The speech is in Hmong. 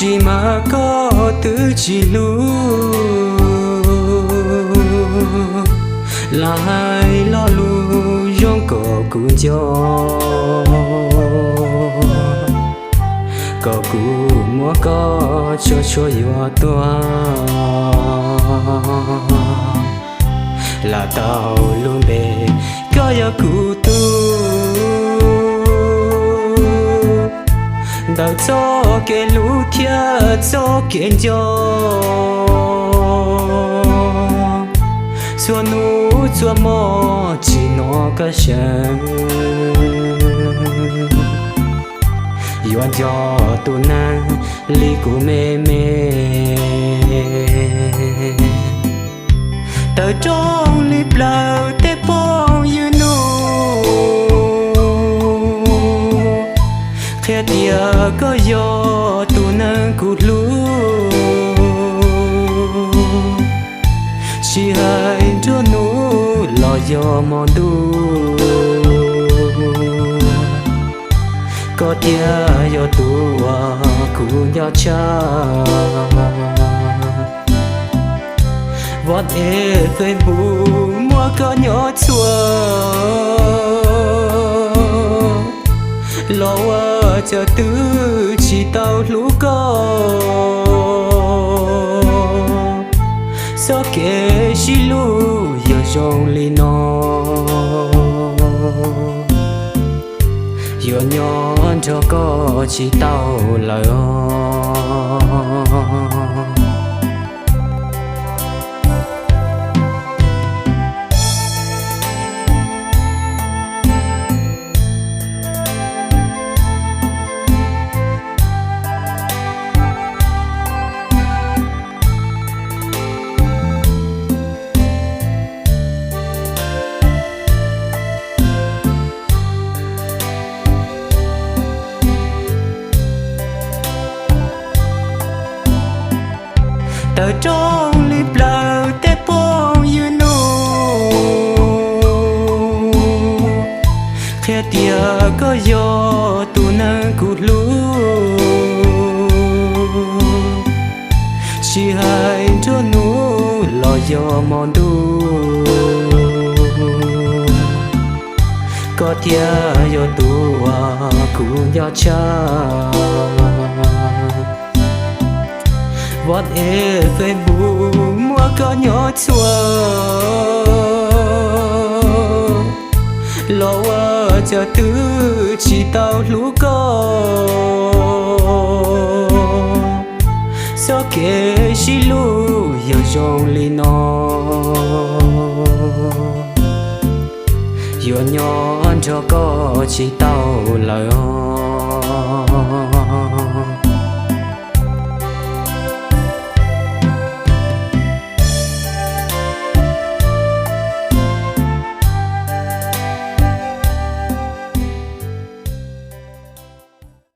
Tsis mas koj twb tsis hlub, lam hais lo lus zoo kom kuv nco, kom kuv muab koj tso tshuaj yuav tuag. Lam tau lub npe koj yog kuv tug, ntawm txoj kev hlub thiab txoj kev nco. Txhua hnub txhua hmo tsis hnov koj seev, yuav nco tus neeg li kuv me me. Tawm rooj li plaws tej phooj ywg nug, qhia tias koj yog tus neeg kuv hlub. Tsis hais nruab hnub los yog hmo ntuj, koj thiaj yog tus uas kuv nco tshaj. WhatsApp, Facebook muaj koj nyob txhua, los ua cas twb tsis tau hlub koj. Txoj kev sib hlub yog zoo li no, yuav nyob nrog koj tsis tau lawm os. Tawm rooj li plaws tej phooj ywg nug, qhia tias koj yog tus neeg kuv hlub. Tsis hais nruab hnub los yog hmo ntuj, koj thiaj yog tus uas kuv nco tshaj. WhatsApp, Facebook muaj koj nyob txhua, los ua cas twb tsis tau hlub koj. Txoj kev sib hlub yog zoo li no, yuav nyob nrog koj tsis tau lawm os.